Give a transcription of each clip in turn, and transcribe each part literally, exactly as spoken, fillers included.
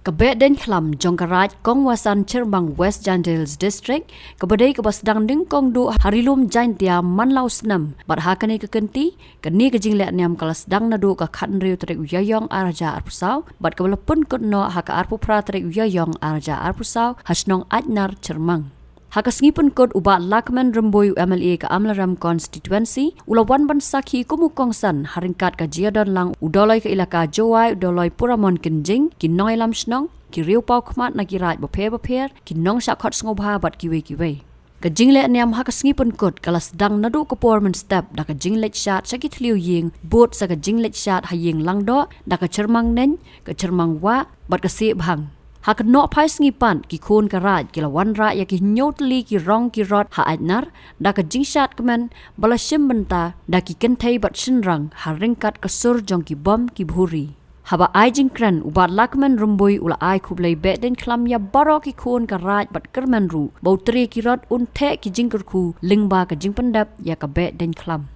Ka Behdeiñkhlam jong ka Raid Kongwasan Chyrmang West Jaintia Hills District, kaba dei kaba sdang nyngkong duh ha Ri Lum Jaintia man la u snem, bad ha kane ka kynti, kane ka jingleh niam ka la sdang naduh ka khathynriew tarik u Ïaïong ar hajar arphew saw, bad kaba la pynkut noh ha ka arphew phra tarik u Ïaïong ar hajar arphew saw, ha shnong Aitnar Chyrmang. Ha ka sngi pynkut, u Bah Lahkmen Rymbui, u M L A ka Amlarem Constituency, u la wan ban sakhi kum u kongsan ha ryngkat ka jingïadonlang u Dolloi ka Elaka Jowai, u Dolloi Puramon Kynjing, ki nongïalam shnong, ki riewpawkhmat na ki raid bapher bapher, ki nongshah khot sngewbha bad kiwei kiwei. Ka jingleh niam ha ka sngi pynkut ka la sdang naduh ka por mynstep da ka jingleit shad sha ki thliew ïing, bud sa ka jingleit shad ha ïing langdoh, da ka chyrmang neng, ka chyrmang wah, bad ka sieh bhang. Ha ka nohphai sngi pat, ki khun ka raid ki la wanrah ïa ki hynñiew tylli ki rong ki rot ha Aitnar, da ka jingshad kmen ba la shim bynta da ki kynthei bad shynrang ha ryngkat ka sur jong ki bom ki bhuri. Haba ai jingkren, u Bah Lahkmen Rymbui u la ai khublei Behdeiñkhlam ïa baroh ki khun ka raid bad kyrmen ruh ba u trai ki rot un theh ki jingkyrkhu lyngba ka jingpyndep ïa ka Behdeiñkhlam.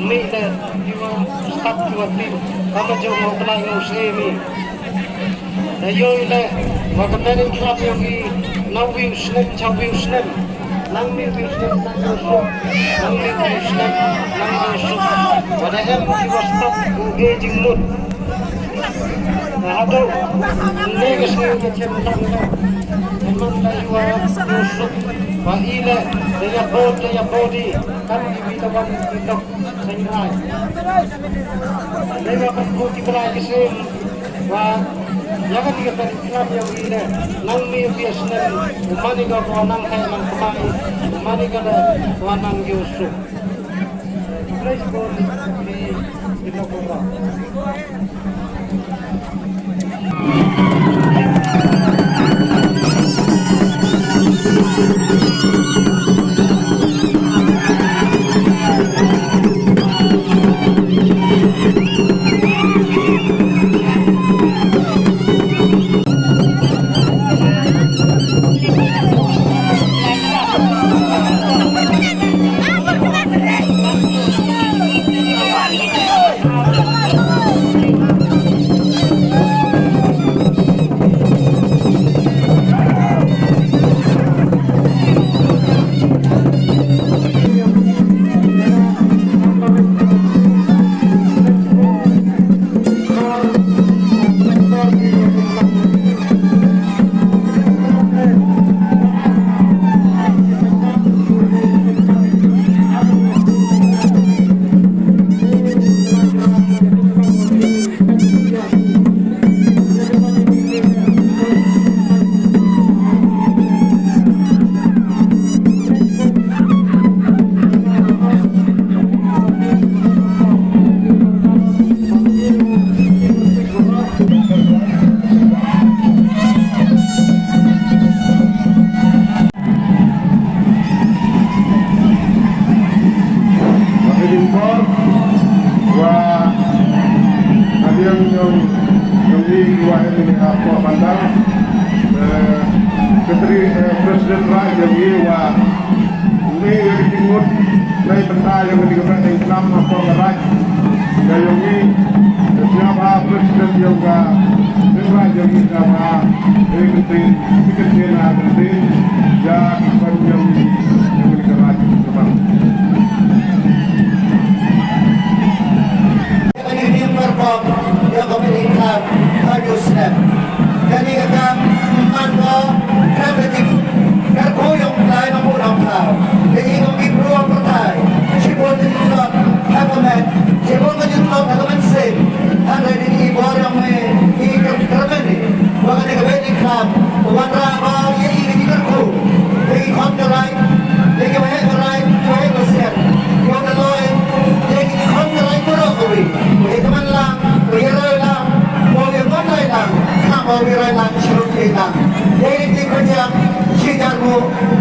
Mih te, iwa stap iwa tim, kama jong mo pelai ngau se mi. Te yo ile, wa ka Behdeiñkhlam yo ki, na wi u snem, cha wi u snem. Nang mi wi u snem, nang yo suk. Nang mi wi u snem, nang yo suk. Wa da em iwa stap, u e jingmut. Haduh ne ka sngi ka chen tang ka. Emang da iwa yusuk. Ba ile da ya bod, da ya bodi. Kan iwi da wan itok sengrai. Da iwa kan bodi belai ki sing. Ba ya kan iwa kan klam ya ile. Nang mi wi snem. Umani ka ko nang kai nang kemai. Umani ka da ko nang yusuk. Ïa ka bandar, eh, Secretary, eh, President Raid jong ngi, wa uni ïa ka jingmut na ka bynta jong ka dei ka beh dei klam ha ka Raid. Ïa jong ngi, eh, sngewbha President jong ka Raid jong ngi, sngewbha, eh, kyntien, kyntien, ah, kyntien ïa ki khun jong ngi, jong ka Raid. Sngewbha. Kane ka niam ka rukom ïa ka Mei Ïing Khlam hynñiew snem. Kane ka kam man ko khlem ka jingkyrkhu jong u Blei, ma u Nongthaw. Te ngi kum ki briew pyrthei, shibun ka jingtlot ha ka met, shibun ka jingtlot ha ka mynsiem. Hynrei ngi bor ïa me, ngi kyrmen ïa me. Ba kane ka Mei Ïing Khlam u wanrah ba ïa ngi ka jingkyrkhu. Ïa ki khun ka Raid, ïa ki waheh ka Raid, ki waheh ka Sian, ïa u Naloi, ïa ki khun ka Raid baroh kawei. Ïa ka man lang, ïa ka roi lang, ïa ka man lai lang, khnang ba ïa ka roi lang, shi ruh ki lang. Ïa ki khun ïa, shi jar mu,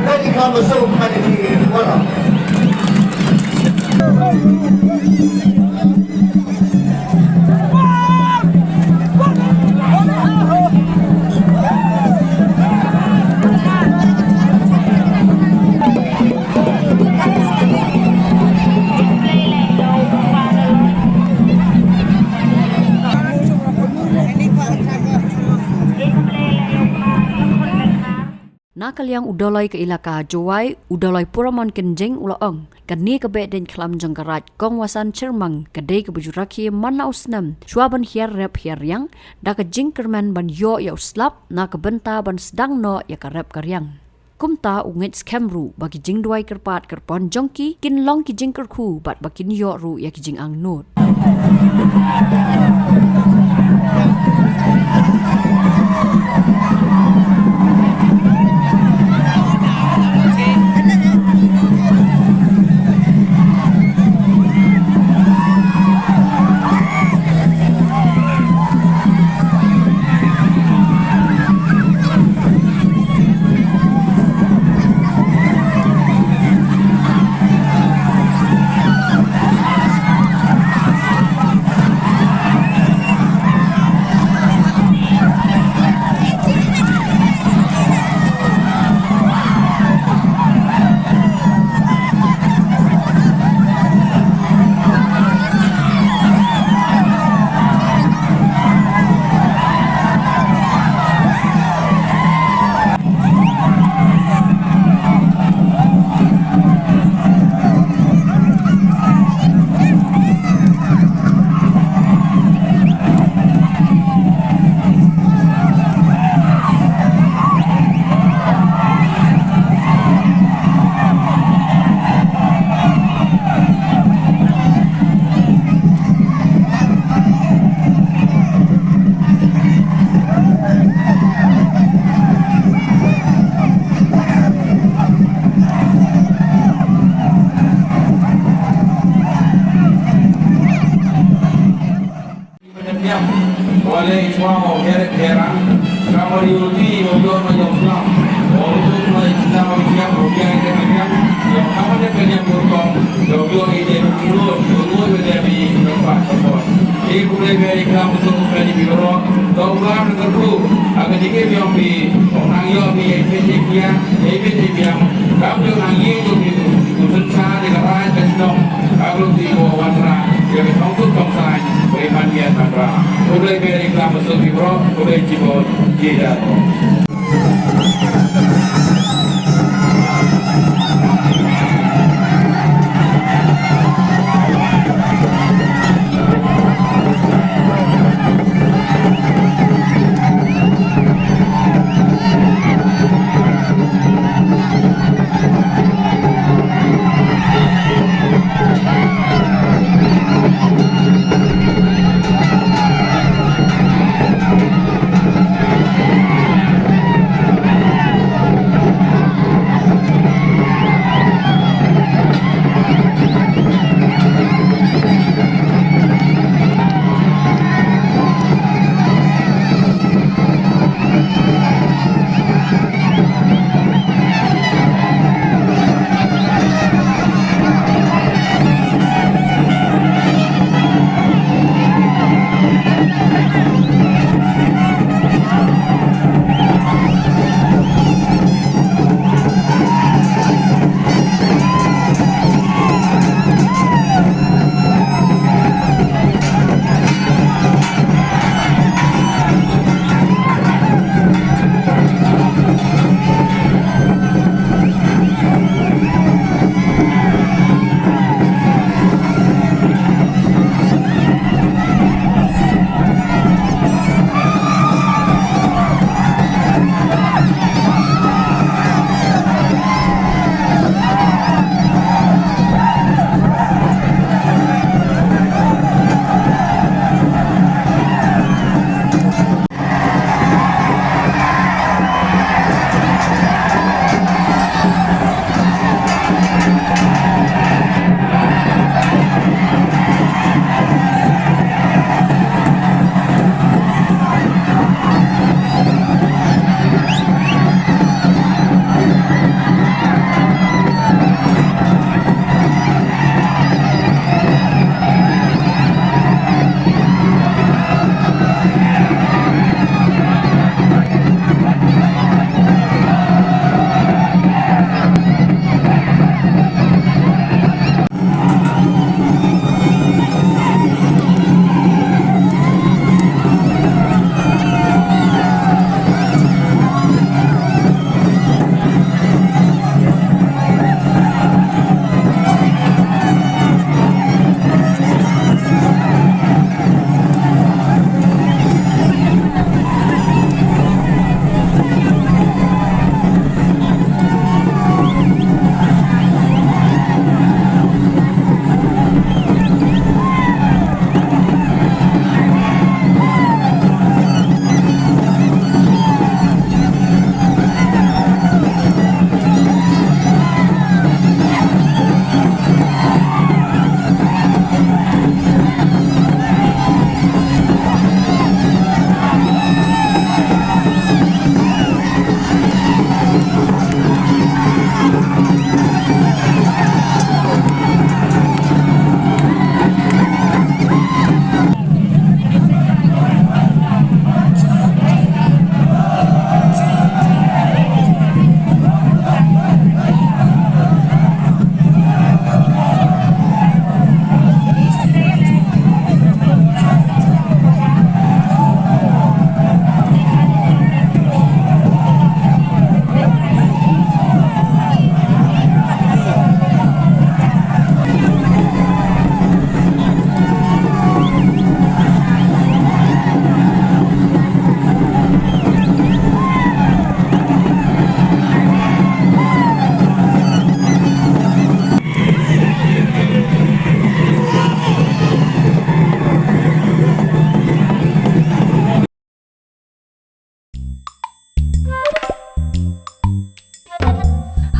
ka Mei Ïing Khlam ba suk, ka Mei Ïing Khlam baroh. Na ka liang u Dolloi ka Elaka Jowai, u Dolloi Puramon Kynjing u la ong, kane ka Behdeiñkhlam jong ka Raid Kong Wasan Chyrmang ka dei kaba ju rakhe man la u snem shuwa ban hiar rep hiar riang, da ka jingkyrmen ban ïoh ïa u slap na ka bynta ban sdang noh ïa ka rep ka riang. Kumta u ngeit skhem ruh ba ki jingduwai kyrpad kyrpon jong ki kin long ki jingkyrkhu bad ba kin ïoh ruh ïa ki jingangnud. Wale i chwa o here here. Kamari uti o yo ma yo slam. O tu ma i chama mi ya o ya ke mi ya. Yo kamari ke ya por ko. Yo yo i de lo lo lo de mi no pa ko. E ku le be i kam so ko ni bi ro. To ga na ko. Aga dike bi o mi. O na yo mi e ke ya. E bi de bi ya. Kam yo na ye yo mi. Ku sun cha de ga ra de no. Ka ruh ki ko wanrah ïa ka thong kut thong saiñ, ba i man ïa ka wanrah. Khublei ïa i klam suk ki bro, khublei ki bro, ki da.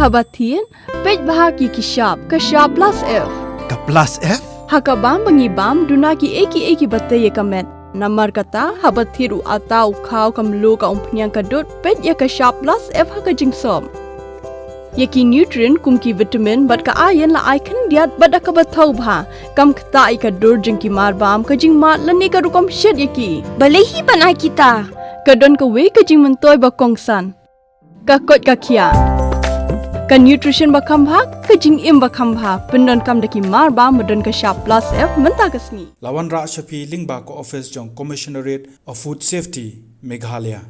Haba thied, peit bha ki ki shap, ka shap plus F. Ka plus F? Ha ka bam ba ngi bam, duna ki ei ki ei kiba tei ïa ka met. Namar kata, haba thied u atta, u khaw, ka mluh, ka umphniang, ka dud, peit ïa ka shap plus F ha ka jingsop. Ïa ki nutrient kum ki vitamin bad ka iron la ai khyndiat bad da kaba thaw bha. Kam ktah ïa ka dur jong ki mar bam, ka jingmad lane ka rukom shet ïa ki. Balei hi ban ai kita? Ka don kawei ka jingmyntoi ba kongsan. Ka koit ka khiah. Ka nutrition ba kham bha, ka jingim ba kham bha. Pyndonkam da ki mar bam ba don ka shap plus F mynta ka sngi. La wanrah sha phi lyngba ka office jong Commissionerate of Food Safety, Meghalaya.